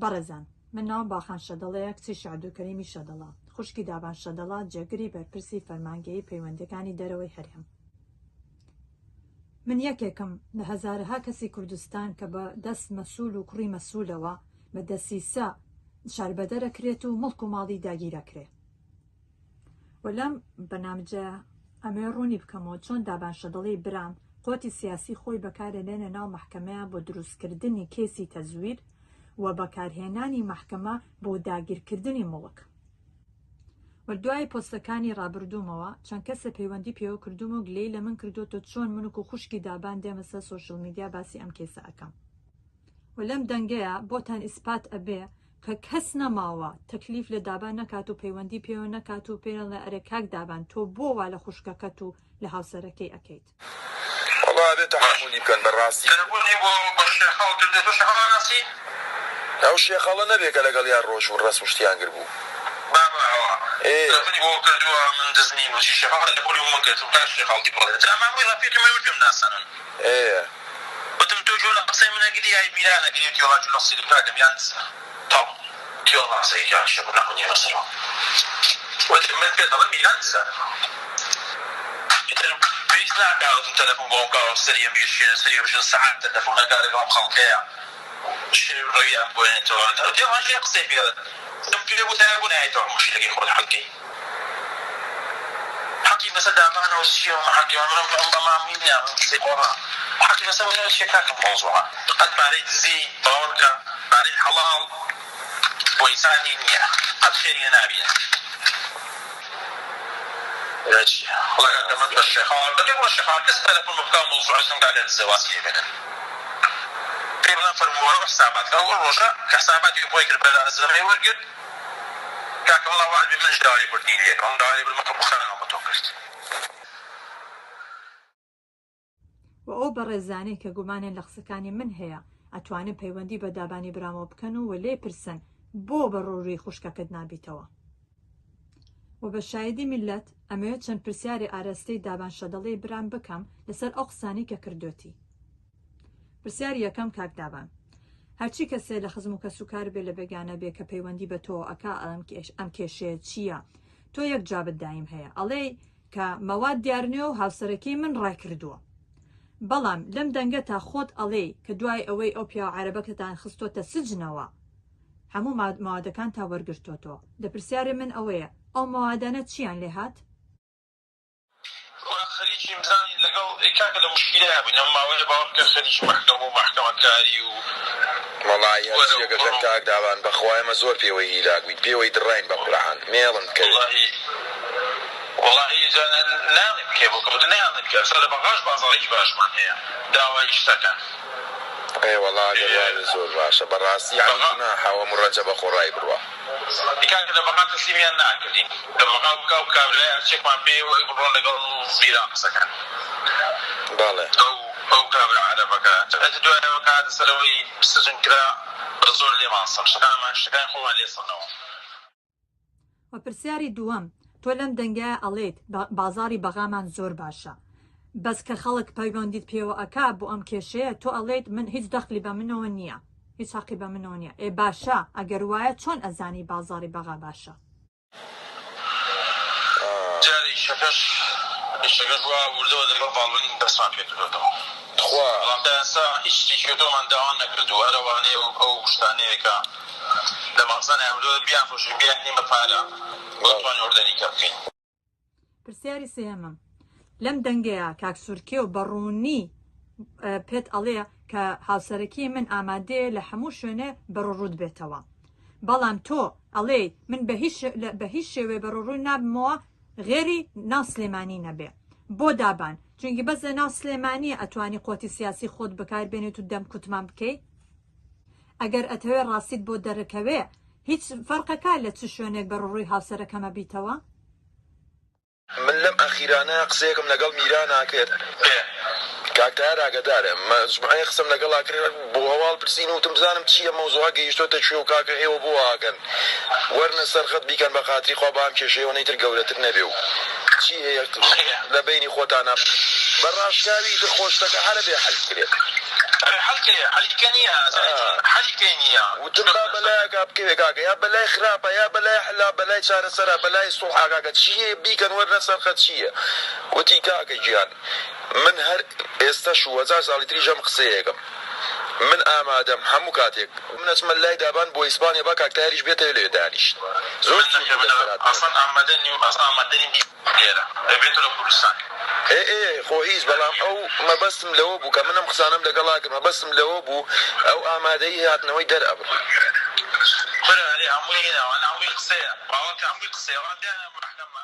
بەڕێزان من ناوم باخان شەدەڵەیە کچی شەعدولکەریمی شەدەڵە خوشکی دابان شەدەڵە جێگری بەرپرسی فەرمانگەیی پەیوەندیەکانی دەرەوەی هەرێم. من یەکێکم لە هەزارەها کەسی کوردستان کە بە دەست مەسول و کوڕی مەسولەوە بە دەسیسە شاربەدەرەکرێت و مڵک و ماڵی داگیرەکرێ. وە لەم بەرنامجە ئەمەوێ ڕوونی بکەمەوە چۆن دابان شەدەڵی برام قوتی سیاسی خۆی بەکارەێنێ ناو مەحکەمەیا بۆ دروستکردنی کەیسی تەزویر و بەکارهێنانی مەحکەمە بۆ داگیرکردنی موڵک. وە دوای پۆستەکانی ڕابردوومەوە چەند کەسێ پەیوەندی پێوە کردووم و گلەیی لە من کردووە چۆن من وکو خوشکی دابان دێمە سەر social media باسی ئەم کەیسە ئەکەم. وە لەم دەنگەیا بۆتان ئیسپات ئەبێ کە کەس نەماوە تەکلیف لە دابان نەکات و پەیوەندی پێوە نەکات و پێی نەڵێ ئەرێ کاک دابان تۆ بۆ وا لە خوشکەکەت و لە هاوسەرەکەی ئەکەیت. وەڵا ئەبێ تەحەمولی بکەن بەڕاستی. تەلەفۆنی بۆ بە شێخاڵ کردێ تۆ شێخاڵ ئەناسی؟ ئەو شێخەڵە نەبێ کە لەگەڵیان ڕۆژ و ڕەس و شتیان گر بوو. بابە ئەوە ئێ. تەلەفۆنی بۆ کردووە من دز نیم وتی شێخاڵ تەلەفۆنی بۆ من کرد وتم کاک شێخاڵ دی بڵێ جا مامۆی ڕەفیقی من پێم ناسانن. ئێ. وتم تۆ گوێ لە قسەی من ئەگری یای میران ئەگری وتی وەڵا گوێ لە قسەی کاکە میران دزە. تەواو وتی وەڵا قسەی کاک شێخۆ نەقل نیە بەسەرەوە وتم من پێت ئەڵێم میران دزە ئیتر پێویست ناکا وتم تەلەفۆن بۆ ئەم کاوە سەری ئەم بشکێنە سەری ئەو بشکێنە سەعات تەلەفۆن ئەکا لەگەڵ ئەم خەڵکەیا شێو ڕەویان بۆێنێتەوە وتی ئەوان ژێر قسەی پێ ئەڵێن وتم پێ بوتایە بۆ نایەیتەوە موشکیلەکەی خۆت حەل کەی. حەقی بەسەر دابانەوە چیە و حەقی ئەم ئەمام نیە ئەم قسەی قۆڕە حەقی بەسەر منەوە چیە کاکە مەوزوعە قەت پارەی دزی باوەڕ بکە پارەی حەڵاڵ بۆ ئینسانی نیە قەت خێری لێ نابینە جا چیە وەڵا کاکە من بە شێخاڵ بەبێ بڵێ شێخاڵ کەس تەلەفۆن بۆ بکا مەوزوعە چەند کاکە دزە واز لێ بێنن پێی بڵێن فەرموو وەرە حسابات ئەو ڕۆژە کە حساباتی خۆی کرد بە زەمەی وەرگرت کاکە وەڵا وەعد بێ منیش داوای لێبوردنی لێ ئەکەم داوای لێبوردن مەکە بۆ خەناوم بە تۆ کرد. وە ئەو بەڕێزانەی کە گومانیان لە قسەکانی من هەیە ئەتوانن پەیوەندی بە دابانی برامەوە بکەن و وە لێی پرسن بۆ بە ڕووروی خوشکەکەت نابیتەوە؟ وە بە شایدی میللەت ئەمەوێت چەند پرسیارێ ئاراستەی دابان شەدەڵی برام بکەم لەسەر ئەو قسانەی کە کردۆتی. پرسیاری یەکەم کاک دابان هەرچی کەسێ لە خزم و کەسوکار بێ لە بێگانە بێ کە پەیوەندی بە تۆ ئەکا ئەم کێشەیە چییە تۆ یەک جابت دایم هەیە ئەڵێی کە مەواد دیارنێ و هاوسەرەکەی من ڕای کردووە بەڵام لەم دەنگە تا خۆت ئەڵێی کە دوای ئەوەی ئەو پیاوە عەرەبەکەتان خستۆتە سجنەوە هەموو مەوادەکان تا وەرگرتۆتەوە دە پرسیارێ من ئەوەیە ئەو مەوادانە چیان لێ هات؟ وا خەریکیم بزانین لەگەڵ ئێ کاکە لە موشکیلەیا بووین ئەم ماوەیە باوەڕ بکە خەریکی مەحکەمە و مەحکەمە کاری و وەڵایی وەرە و هەرچیەک بڕۆ ئەکەن کاک دابان بەخوا ئێمە زۆر پێوەی هیلاک بووین پێوەی دڕاین بە قورعان مێڵن بکەوێ. وەڵاهی وەڵاهی جا نایەڵی بکەی بۆ کەوتن نایەڵی بکەی ئەسا لە بەغاش بازاڕێکی باشمان هەیە داوای شتەکەن. ئێ وەڵا ئەگەر وابێ زۆر باشە بەڕاستی یەعنی بەغا گوناحە ئەوە مڕەجەبە خۆڕای بڕوا. ئەی کاکە لە بەغا تەسلیمیان ناکردین لە بەغا بکا و کابرای هەرچیەکمان پێیە بڕۆن لەگەڵ میران قسەکەن بەڵێ. ئەو ئەو کابرا عەرەبەکە ئەتر دوای ئەوە کە هاتە سەرەوەی سجن کرا بە زۆر لێمان سەند شتەکانمان شتەکانی خۆمان لێ سەندەوە. وە پرسیاری دووەم تۆ لەم دەنگایە ئەڵێیت بازاڕی بەغامان زۆر باشە بەس کە خەڵک پەیوەندیت پێوە ئەکا بۆ ئەم کێشەیە تۆ ئەڵێیت من هیچ دەخلی بە منەوە نییە هیچ حەقی بە منەوە نییە ئێ باشە ئەگەر وایە چۆن ئەزانی بازاڕی بەغا باشە؟ جارێ ئیشەکەش ئیشەکەش وا وردە وردە لەگەڵ ڤاڵبن دەستمان پێ کردۆتەوە تخوا. بەڵام تا ئێستا هیچ شتێکی ئەوتۆمان داوا نەکردووە هەر ئەوانەیە و ئەو شتانەیە کە لە مەخزەنایان بردووە بیانفرۆشین بیانکەین بە پارە بۆ بەڵێ. بتوانین ئۆردەری کە بکەین. پرسیاری سێیەمم لەم دەنگەیا کاک سورکێو بە ڕوونی پێت ئەڵێ کە هاوسەرەکی من ئامادەیە لە هەموو شوێنێ بەڕوڕوت بێتەوە بەڵام تۆ ئەڵێی من بە هیچ بە هیچ شێوەیە بەڕوڕووی نابمەوە غێری ناو سلێمانی نەبێ بۆ دابان چونکی بەس لە ناو سلێمانی ئەتوانی قوتی سیاسی خۆت بەکار بێنیت و دەم کوتمان بکەی ئەگەر ئەتەوێ ڕاستیت بۆ دەرکەوێ هیچ فەرقەکا لە چ شوێنێک بەڕوڕووی هاوسەرەکەمە بیتەوە؟ من لەم ئەخیرانە قسەیەکم لەگەڵ میرانا کرد کاک تاهر ئاگەدارە مەجموعەیەک قسەم لەگەڵا کرد بۆ هەواڵ پرسین وتم بزانم چیە مەوزوعە گەیشتۆتە کوێ و کاکە ئێوە بۆ واکەن وەرنە سەر خەت بیکەن بە خاتری خوا با ئەم کێشەیەوە نەیتر گەورەتر نەبێ و چی هەیە لە بەینی خۆتانا بە ڕاشکاوی ئیتر خۆ شتەکە هەرە بێ حەل بکرێت. ئەرێ حەل. حەلیکەیە حەلیکە نییە حەلیکەی نییە. وتم با بەلایەکا بکەوێ کاکە یا بەلای خراپە یا بەلای حلا بەلای چارەسەرا بەلای سوڵحا کاکە چییە بیکەن وەرنە سەر خەت چییە وتی کاکە گیان من هەر ئێستەش و هەزار ساڵی تریش ئەم قسەیەکەم من ئامادەم هەموو کاتێک من ئەچمە لای دابان بۆ ئیسپانیا با کاک تاهیریش بێتەوێ لەوێ دانیشت زۆر من سوود نەخێر بوو من لەسەر هاتنەکەم. ئەسڵەن ئامادە نیم ئەسڵەن ئامادە نیم لێرە ئەبێتۆ لە کوردستان. ئێ ئێ خۆ هیچ بەڵام ئەو مەبەستم لەوە بوو کە من ئەم قسانەم لەگەڵا کرد مەبەستم لەوە بوو ئەو ئامادەیی هاتنەوەی دەرئەبڕی. کورە ئەرێ هەمووی هینا ئەوانە هەمووی قسەیە باوەڕکە هەمووی قسەیە ئەوان دیانە مەحکەمە.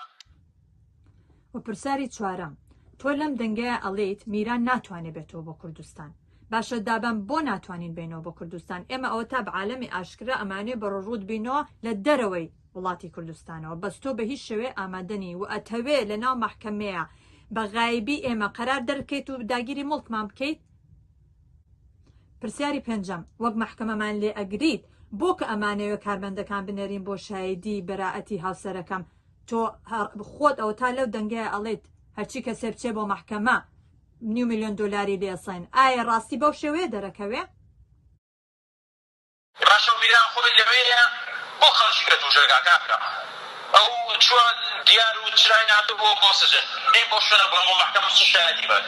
وە پرسیاری چوارەم، تۆ لەم دەنگەیا ئەڵێیت میران ناتوانێ بێتەوە بۆ کوردستان، باشە دابان بۆ ناتوانین بێینەوە بۆ کوردستان، ئێمە ئەوەتا بە عالەمی ئاشکرا ئەمانەوێ بەڕ ڕووت بینەوە لە دەرەوەی وڵاتی کوردستانەوە، بەس تۆ بە هیچ شێوەیە ئامادە نی و ئەتەوێ لە ناو مەحکەمەیا بە غایبی ئێمە قەرار دەربکەیت و داگیری موڵکمان بکەیت؟ پرسیاری پێنجەم، وەک مەحکەمەمان لێ ئەگریت بۆ کە ئەمانەوێ کارمەندەکان بنێرین بۆ شایدی بەرائەتی هاوسەرەکەم تۆ خۆت ئەوەتا لەو دەنگەیە ئەڵێیت هەرچی کەسێ بچێ بۆ مەحکەمە نیو ملیۆن دۆلاری لێ ئەسەن ئایا ڕاستی بەو شێوەیە دەرەکەوێ؟ باشە میران خۆی لەوێیە بۆ خەڵکی کە توشەکا کاکە ئەو چوە دیار و چرای ناتۆ بۆ بۆ سجن دێن بۆ شوێنە بڵێن بۆ مەحکەمە چ شایەتی بەر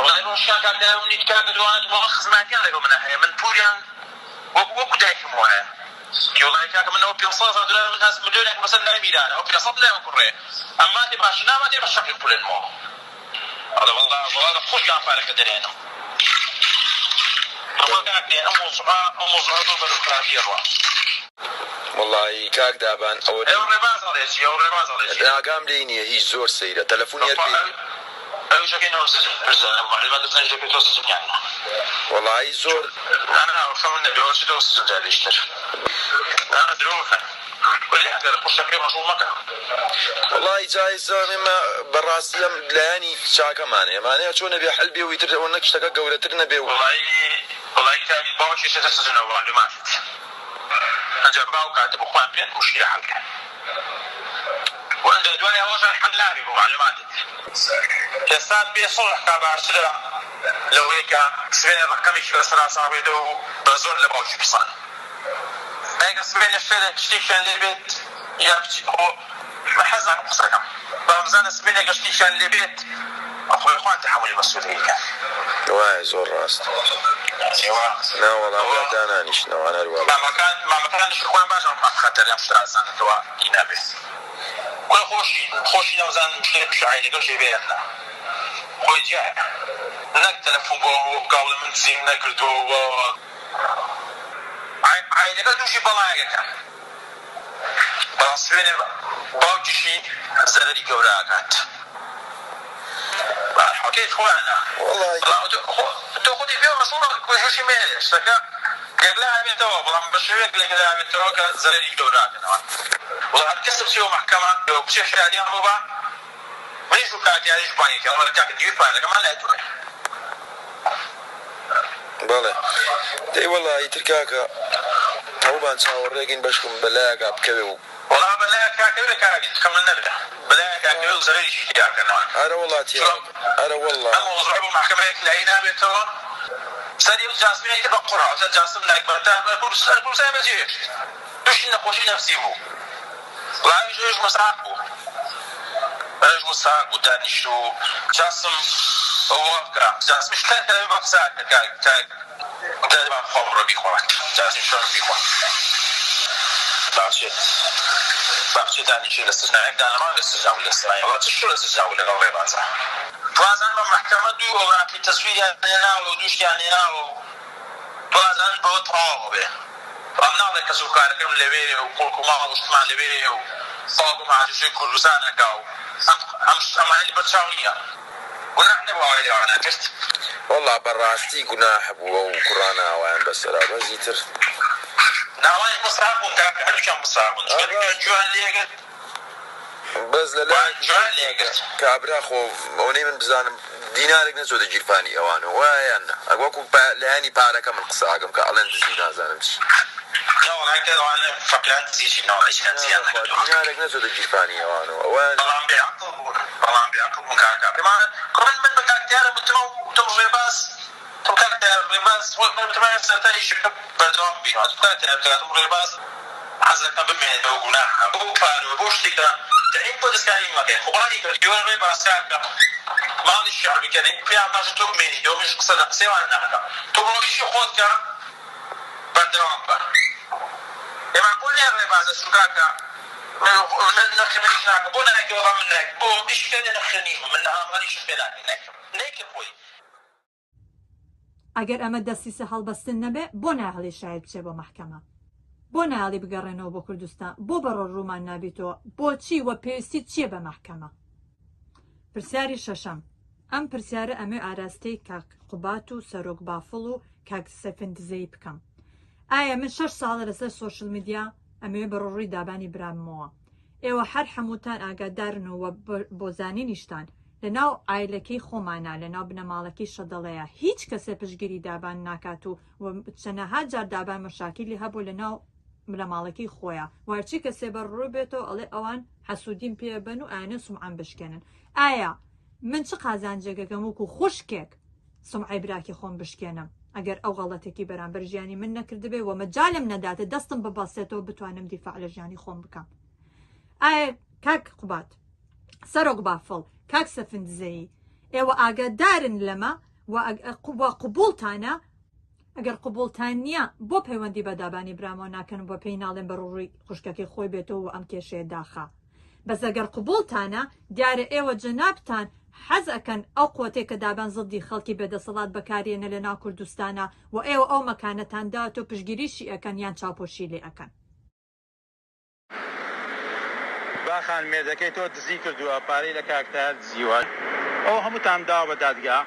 وەڵای ڕۆژیان کاک دایە منی کاکە دوانە دوانە خزمایەتیان لەگەڵ منە هەیە من پوریان وەکو وەکو دایکم وایە کی وەڵای کاکە من ئەوە 500 هەزار دۆلار من هەست ملیۆنێک مەسەل لای میرانە ئەو 500 لای ئەو کوڕەیە ئەماتێ باشە ناماتێ بە شەقی قولێنمەوە ئەڵێ وەڵا وەڵا لە خۆشیان پارەکە دەرێنم ئەوە کاکێ ئەم مەوزوعە ئەو مەوزوعە زۆر بەرەو خراپی ئەڕوا. وەڵایی کاک دابان ئەوە ئەو ڕێباز ئەڵێ چی ئەو ڕێباز ئەڵێ چی. ئاگام لێی نیە هیچ زۆر سەیرە تەلەفونی هەر بەخوا پێ ئەو نیە. ئەویش ئەکەی نەوە سجن پرسیار معلومات دەزانیش دەکەی تۆ سجن یان نا. وەڵایی زۆر. نا نا خەون نەبێ ئەوە چیتەوە سجن جارێکی تر نا درۆ مەکەن وەلی ئەگەر خوشکەکەی مەشغوڵ مەکە. وەڵایی جا ئێستا ئێمە بەڕاستی ئەم لایەنی چاکەمان ئێمانەیە چۆن ئەبێ حل بێ و ئیتر ئەوەنە شتەکە گەورەتر نەبێ و. وەڵایی وەڵایی کاک باوکی چێتە سجنەوە معلوماتت ئەنجا باو کاتە بۆ خۆیان پێن موشکیلە حل کەن و ئەنجا دوای ئەوەش هەر حل نابێ بۆ معلوماتت ئێستا بێ سوڵح کا باشترە لەوەی کە سبەینێ ڕەقەمێکی بەسەرا ساغ بێتەوە و بە زۆر لە باوکی بسەنن. ئەگەر سبەینێ شتێک شتێکیان لێ بێت یا بچی خۆ من حەز ناکەم قسە کەم بەڵام بزانە سبەینێ گەر شتێکیان لێ بێت خۆی خۆیان تەحەمولی مەسئولیەکەی کەن. وایە زۆر ڕاستە. ئێوە نا وەڵا ئەوە برا دانانیشن ئەوان هەر وا بوون. مامەکان مامەکانیش خۆیان باش ئەم خەتەرە ئەم شتە ئەزانن کەوا ئی نابێ کورە خۆشی خۆشی ناوزان شتێک بشە عەیلەکەش هەیبێ یان نا خۆی جیایە نەک تەلەفون بۆ ئەوە بکا بڵێ من دزیم نەکردووە و عایلەکە تووشی بەڵایەک ئەکەن بەڵام سوێنێ باوکیشی زەرەری گەورە ئەکات بەهەرحاڵ کەیف خۆیانە وەڵای بەڵام تۆ خۆتی پێوە مەشغوڵ مەکە مێرێ شتەکە یەکلا ئەبێتەوە بەڵام بە شێوەیەک لەکلا ئەبێتەوە کە زەرەری گەورە ئەکەنەوە وەڵا هەر کەس بچێ بۆ مەحکەمە بچێ شایەدیان بۆ با منیش و کاک یاریش بانگی کەم وەرە کاکە دیوی پارەکەمان لای تۆیە. بەڵێ دەی وەڵا ئیتر کاکە هەموومان چاوەڕێکین بەشکم بەلایەکا بکەوێ و. وەڵا بەلایەکا کەوێ کاک خەمت نەبێ بەلایەکا کەوێ و زەرەریشی تیا کەنەوە ئەرە وەڵا تیا چونکە ئەرە وەڵا. ئەم مەوزوعە بۆ مەحکەمە یەکلایی نابێتەوە سەری ئەو جاسمەی کرد بە قوڕا وتە جاسم نەگبەتە ئەر کوردستان بەجێهێشت توشی نەخۆشی نەفسی بوو وەڵا ئەویش ئەویش مەساق بوو ئەویش مەساق بوو دانیشت و جاسم ئەوە بکە جاسمیش کار کە بە قسە کرد کاک کاک دەرمان خوا بڕۆ بیخوا جاسم شۆن بیخوا باچێت باچێت دانیشێ لە سجنا یەک دانە مانگ لە سجنا بوو لە سنای وەڵا چ شۆ لە سجنا بوو لەگەڵ ڕێبازا وازان بە مەحکەمە دوو ئەوراقی تەسویریان لێناوە و دووشتیان لێناوە و وازان بەوە تەواو بێ بەڵام ناڵێ کەس و کارەکەم لەوێیە و موڵک و ماڵ و شتمان لەوێیە و باوکم هاتوچۆی کوردستان ئەکا و ئەم ئەم ئەمانەی لەبەر چاو نییە گوناح نەبوو ئاوای لەوان ئەکرد. وەڵا بەڕاستی گوناح بوو ئەو کوڕانە ئاوایان بەسەرا بەس ئیتر. ناوانیش مستحق بوون کاکە هەردووکیان مستحق بوون چونکە ئەڕا گوێیان لێگرت بەس لە وان لایەکیشەوە گوێیان کاکە لێگرت. کابرا خۆ ئەوەنەی من بزانم دینارێک نەچۆتە گیرفانی ئەوانەوە وایە یان نا وەکو لایەنی پارەکە من قسە ئەکەم کە ئەڵێن دزی نازانم چی. نەوەڵا کە ئەوانە فەقیران دزی چین نەوەڵا هیچیان نا دزیان بەخوا نەکردووە. دینارێک نەچۆتە گیرفانی ئەوانەوە ئەوان. بەڵام بێ عەقڵ بوون بەڵام بێ عەقڵ بوون کاکە پێمان من بە کاک تیارم وتم وتم ڕێباز تۆ کاک تیار. ڕێباز خۆی من وتم سەرەتا ئیشەکە بەردەوام بین کاتێ کاتم ڕێباز حەزەکەم بمێنێتەوە گوناحە بۆ پارەوە بۆ شتێکە دەعیم بۆ دەستکاری مەکەی خۆڵانی کردیوە ڕێباز کاکە ماڵی شەعبی کە پێیان باشە تۆ بمێنیتەوە منیش قسە لە قسەیان ناکەم تۆ بڕۆ ئیشی خۆت کە بەردەوام بە ئێ مەعقول نیە ڕێبازە چوو کاکە من نرخی منیش ناکە بۆ نایکە وەڵا من نایکەم بۆ ئیشی کە نرخی نیمە من ئامانیشم پێ ناکەی نایکەم نەیکرد خۆی. ئەگەر ئەمە دەسیسە هەڵبەستن نەبێ بۆ ناهێڵی شاید بچێ بۆ مەحکەمە؟ بۆ نایەڵی بگەڕێنەوە بۆ کوردستان؟ بۆ بەڕۆ ڕوومان نابیتەوە؟ بۆچی وە پێویستیت چیە بە مەحکەمە؟ پرسیاری شەشەم، ئەم پرسیارە ئەمەوێ ئاراستەی کاک قوبات و سەرۆک بافڵ و کاک سەفین دزەیی بکەم. ئایا من شەش ساڵە لەسەر social media ئەمەوێ بەڕۆ ڕووی دابانی براممەوە. ئێوە هەر حەمووتان ئاگادارن و بۆ زانینیشتان لە ناو عایلەکەی خۆمانا لە ناو بنەماڵەکەی شەدەڵەیا هیچ کەسێ پشتگیری دابان ناکات و چەنەها جار دابان مەشاکیلی هەبوو لە ناو بنەماڵەکەی خۆیا و هەرچی کەسێ بەر ڕوو بێتەوە ئەڵێ ئەوان حەسوودیم پێ بەن و ئایانە سومعەم بشکێنن. ئایا من چ قازانجێک ئەکەم وەکو خوشکێک سومعەی براکی خۆم بشکێنم ئەگەر ئەو غەڵەتێکی بەرامبەر ژیانی من نەکردبێ و مەجالم نەداتێ دەستم ببەستێتەوە بتوانم دیفاع لە ژیانی خۆم بکەم؟ ئایا کاک قوباد، سەرۆک بافڵ، کاک سەفین دزەیی ئێوە ئاگادارن لەمە و قبوڵتانە؟ ئەگەر قبوڵتان نییە بۆ پەیوەندی بە دابانی برامەوە ناکەن و پێی ناڵێن بە ڕووڕووی خوشکەکەی خۆی بێتەوە و ئەم کێشەیە داخا؟ بەس ئەگەر قبوڵتانە دیارە ئێوە جەنابتان حەز ئەکەن ئەو قوتەی کە دابان زدی خەڵکی بێدەسەڵات بەکاریەنە لە ناو کوردستانا و ئێوە ئەو مەکانەتان داوەتەوە پشتگیریشی ئەکەن یان چاوپۆشی لێ ئەکەن. باخان مێردەکەی تۆ دزی کردووە پارەی لە کاک تاهر دزیوە ئەوە هەمووتان داوە بە دادگا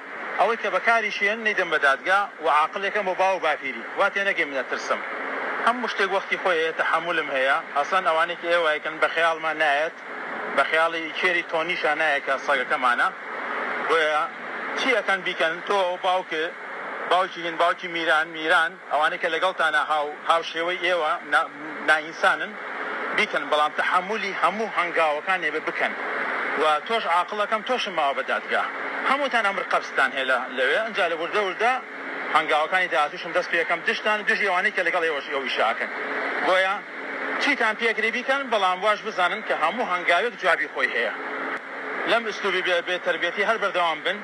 ئەوەی کە بەکاریش یەن نەیدەم بە دادگا وە عاقلێکەم بۆ باو و باپیری وا تێنەگەی من ئەترسم هەموو شتێک وەختی خۆی هەیە تەحەمولم هەیە ئەسڵەن ئەوانەی کە ئێوە ئەیکەن بە خەیاڵما نایەت بە خەیاڵی کێری تۆنیشا نایە کە سەگەکەمانە بۆیە چی ئەکەن بیکەن تۆ باوک باوکی هین باوکی میران میران ئەوانەی کە لەگەڵتانە هاو هاوشێوەی ئێوە نا نائینسانن بیکەن بەڵام تەحەمولی هەموو هەنگاوەکان ئێبە بکەن و تۆش عاقڵەکەم تۆشم ماوە بە دادگا هەمووتان ئەمر قەبزتان هەیە لە لەوێ ئنجا لە وردە وردە هەنگاوەکانی داهاتووشم دەست پێکەم دژتان و دژی ئەوانەی کە لەگەڵ ئێوەش ئەو ئیشە ئەکەن بۆیە چیتان پێکرێ بیکەن بەڵام واش بزانن کە هەموو هەنگاوێک جوابی خۆی هەیە لەم ئسلوبی بێ بێ تەربیەتی هەر بەردەوام بن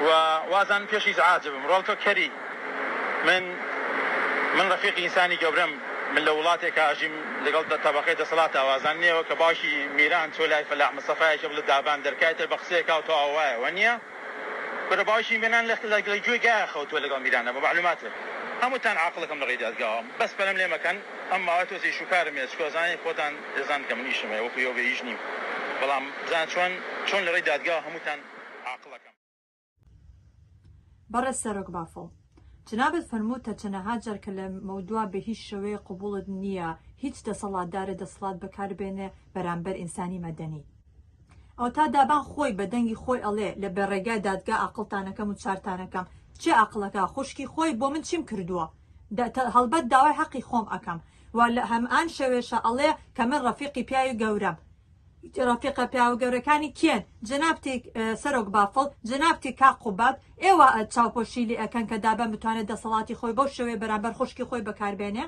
و وازانن پێش ئیزعاج بم ڕۆڵ تۆ کەری من من ڕەفیقی ئینسانی گەورەم من لە وڵاتێکا ئەژیم لەگەڵ تەبەقەی دەسەڵاتا وازان نیەوە کە باوکی میران چۆ لای فەلاح مستەفایەکی بڵێ دابان دەرکا ئیتر بە قسەیەکا و تەواو وایە وەنیە کورە باوکی میران لە لە گوێی گایا خەوتوە لەگەڵ میرانە بە مەعلوماتێ هەمووتان عاقڵەکەم لە ڕێی دادگاوە بەس پەلەم لێ مەکەن ئەم ماوە تۆزێ ئیش و کارم هەیە چکۆ ئەزانێ خۆتان دەزانن کە من ئیشم هەیە وەکو ئێوە بێ ئیش نیم بەڵام بزانە چۆن چۆن لە ڕێی دادگاوە هەمووتان عاقڵەکەم. بەڕێز سەرۆک بافڵ جەنابت فەرمووتە چەنەها جار کە لە مەودوا بە هیچ شێوەیەک قبوڵت نییە هیچ دەسەڵاتدارێ دەسڵات بەکار بێنێ بەرامبەر ئینسانی مەدەنی. ئەوەتا دابان خۆی بە دەنگی خۆی ئەڵێ لە بە ڕێگای دادگا ئاقڵتانەکەم و چارتانەکەم کێ ئاقڵەکا خوشکی خۆی بۆ من چیم کردووە هەڵبەت داوای حەقی خۆم ئەکەم و لە هەمان شەوێشا ئەڵێ کە من ڕەفیقی پیاوی گەورەم ڕەفیقە پیاوە گەورەکانی کێن؟ جەنابتی سەرۆک بافڵ، جەنابتی کاک قوباد، ئێوە چاوپۆشی لێ ئەکەن کە دابان بتوانێت دەسەڵاتی خۆی بەو شێوەیە بەرامبەر خوشکی خۆی بەکار بێنێ؟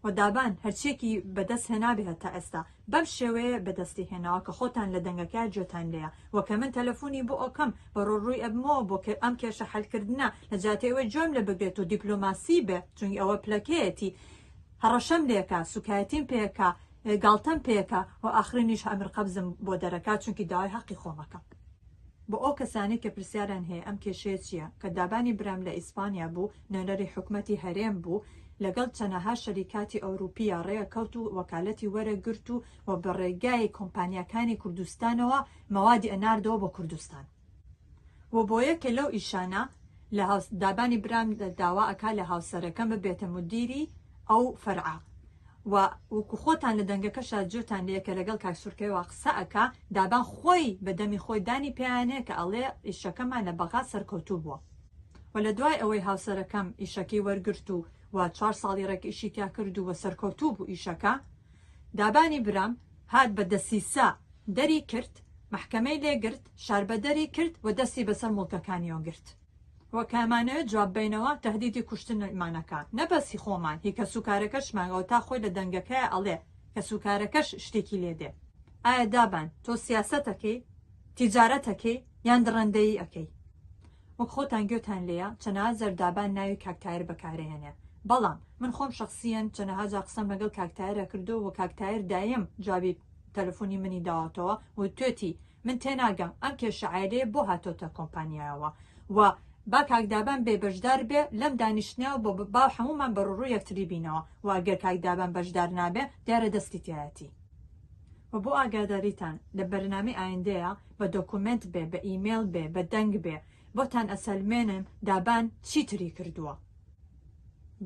وە دابان هەرچیەکی بەدەست هێنابێ هەتا ئێستا بەم شێوەیە بەدەستی هێناوە کە خۆتان لە دەنگەکەیا گوێتان لێیە وە کە من تەلەفونی بۆ ئەکەم بەڕۆ ڕووی ئەبمەوە بۆ ئەم کێشە حەل کردنە لە جیاتی ئەوەی گوێم لێ بگرێت و دیپلۆماسی بێ چونکی ئەوە پلەکەیەتی هەڕەشەم لێکا سوکایەتیم پێکا گاڵتەم پێکا و ئاخرینیش ئەمر قەبزم بۆ دەرەکا چونکی داوای هەقی خۆم ئەکەم. بۆ ئەو کەسانەی کە پرسیاریان هەیە ئەم کێشەیە چیە کە دابانی برام لە ئیسپانیا بوو نوێنەری حکومەتی هەرێم بوو لەگەڵ چەنەها شەریکاتی ئەوروپیا ڕێکەوت و وەکالەتی وەرە گرت و و بە ڕێگای کۆمپانیاکانی کوردستانەوە مەوادی ئەناردەوە بۆ کوردستان و بۆ یەکێ لەو ئیشانە لە هاوس دابانی برام داوا ئەکا لە هاوسەرەکەم ببێتە مودیری ئەو فەرعە و وەکو خۆتان لە دەنگەکەشا جوێتان لێیە کە لەگەڵ کاک سورکەوە قسە ئەکا دابان خۆی بە دەمی خۆی دانی پێیانێ کە ئەڵێ ئیشەکەمان لە بەغا سەرکەوتوو بووە و لە دوای ئەوەی هاوسەرەکەم ئیشەکەی وەرگرت و و چوار ساڵی ڕێک ئیشی تیا کرد و سەرکەوتوو بوو ئیشەکە دابانی برام هات بە دەسیسە دەری کرد، مەحکەمەی لێ گرت، شاربەدەری کرد و دەستی بەسەر موڵکەکانیەوە گرت. وە کە ئەمانەوێت جواب بەینەوە تەهدیدی کوشتنمان ئەکا نە بەس هی خۆمان هی کەسوکارەکەشمان ئەوەتا خۆی لە دەنگەکەیا ئەڵێ کەسوکارەکەش شتێکی لێ دێ. ئایا دابان تۆ سیاسەت ئەکەی؟ تیجارەت ئەکەی؟ یان دڕەندەیی ئەکەی؟ وەک خۆتان گوێتان لێیە چەنەها جار دابان ناوی کاک تایر بەکارەهێنێ بەڵام من خۆم شەخسیەن چەنەها جار قسەم لەگەڵ کاک تایرە کردووە و کاک تایر دایم جوابی تەلەفۆنی منی داوەتەوە و وتوێتی من تێناگەم ئەم کێشە عایلەیە بۆ هاتۆتە کۆمپانیایەوە و با کاک دابان بێ بەشدار بێ لەم دانیشتنە و با هەموومان بەڕوڕوو یەکتری بینەوە و ئەگەر کاک دابان بەشدار نابێ دیارە دەستی تیایەتی. و بۆ ئاگاداریتان لە بەرنامەی ئایندەیا بە دۆکومێنت بێ بە ئیمێڵ بێ بە دەنگ بێ بۆتان ئەسەلمێنم دابان چی تری کردووە.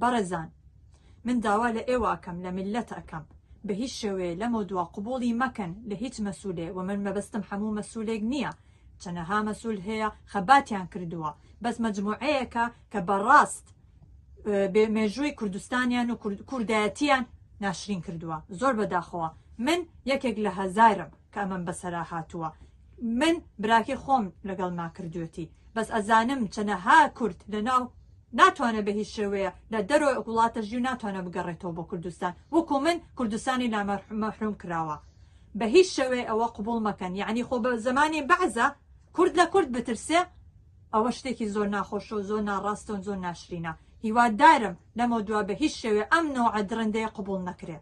بەڕێزان من داوا لە ئێوە ئەکەم لە میللەت ئەکەم بە هیچ شێوەیە لەمەودوا قبوڵی مەکەن لە هیچ مەسولێ وە من مەبەستم حەموو مەسولێک نیە چەنەها مەسول هەیە خەباتیان کردووە بەس مەجموعەیەکە کە بەڕاست بێ مێژووی کوردستانیان و کوردایەتیان ناشرین کردووە زۆر بەداخەوە من یەکێک لە هەزارم کە ئەمەم بەسەرا هاتووە من براکەی خۆم لەگەڵ ما کردوێتی بەس ئەزانم چەنەها کورد لەناو ناتوانێت بە هیچ شێوەیە لە دەرەوەی وڵاتە ژی و ناتوانێت بگەڕێتەوە بۆ کوردستان وەکو من کوردستانی لا مەحروم کراوە بە هیچ شێوەیە ئەوە قبوڵ مەکەن یعنی خۆ بە زمانی بەعزە کورد لە کورد بترسێ ئەوە شتێکی زۆر ناخۆشە و زۆر ناڕاستە و زۆر ناشرینە هیوادارم لەمەودوا بە هیچ شێوەیە ئەم نەوعە دڕندەیە قبوڵ نەکرێ.